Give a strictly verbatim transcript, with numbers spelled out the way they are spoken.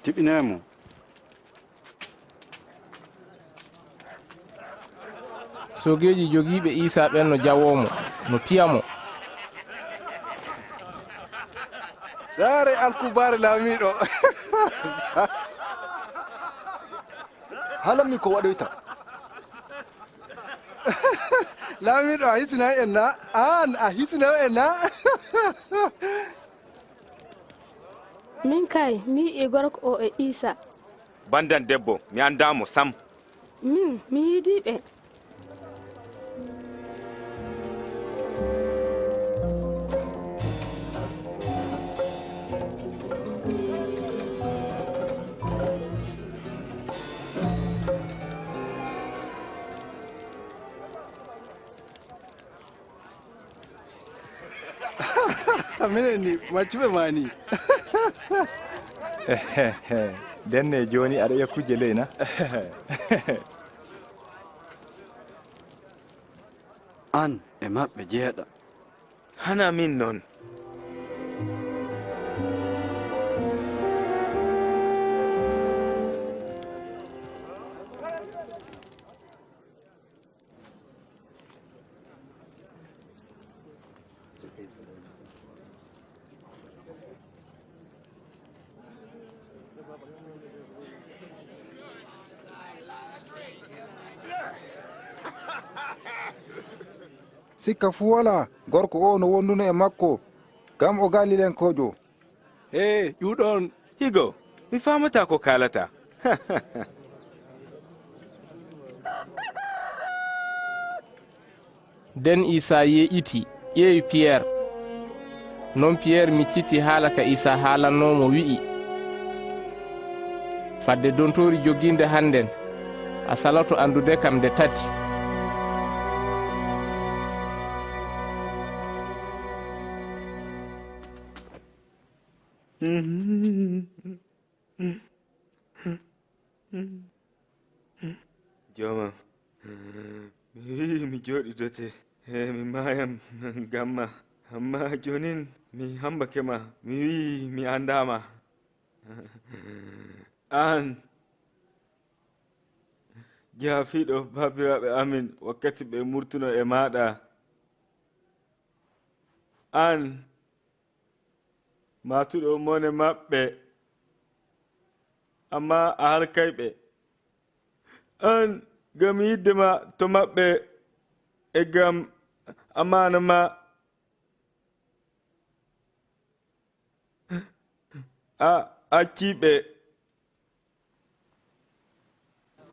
Jibinee mo. Soogeeji jogiiɓe Iisaa ɓen no jawoo mo, no piya mo. Ndaaree alkubaare laamiiɗo. Haalan min ko waɗoyta. Laamiiɗo, a hisinay en na? Aan, a hisinay en na? Min kay, mi yi'ii gorko oo e Iisaa. Banndam debbo, mi anndaa mo sam. Min, mi yiidii ɓe. Minen ni, maccuɓe maa ni. Denne, jooni aɗa yiya kujje ley na? Aan e maɓɓe jeyaɗa. Hana min non. Sikka fuu walaa, gorko oo no wonduno e makko, gam o Galilenkoojo. Hee, ƴuuɗon. Higo, mi faamataa ko kaalataa. Den Iisaa yeeƴitii, ƴeewi Piyer. Non Piyer micciti haala ka Iisaa haalannoo mo, wi'i, fadde dontoori jogiinde hannden, a saloto anndude kam nde tati. Joomam, mi wi'i mi jooɗidote, e mi maayan ngam ma. Amma joonin mi hambake ma, mi wi'i mi anndaa ma. Aan, jaafiiɗo baabiraaɓe amin wakkati ɓe murtuno e maaɗa. Aan, maatuɗo mone maɓɓe, amma a halkay ɓe. Aan, gam yidde ma to maɓɓe e gam amaana ma, a accii ɓe.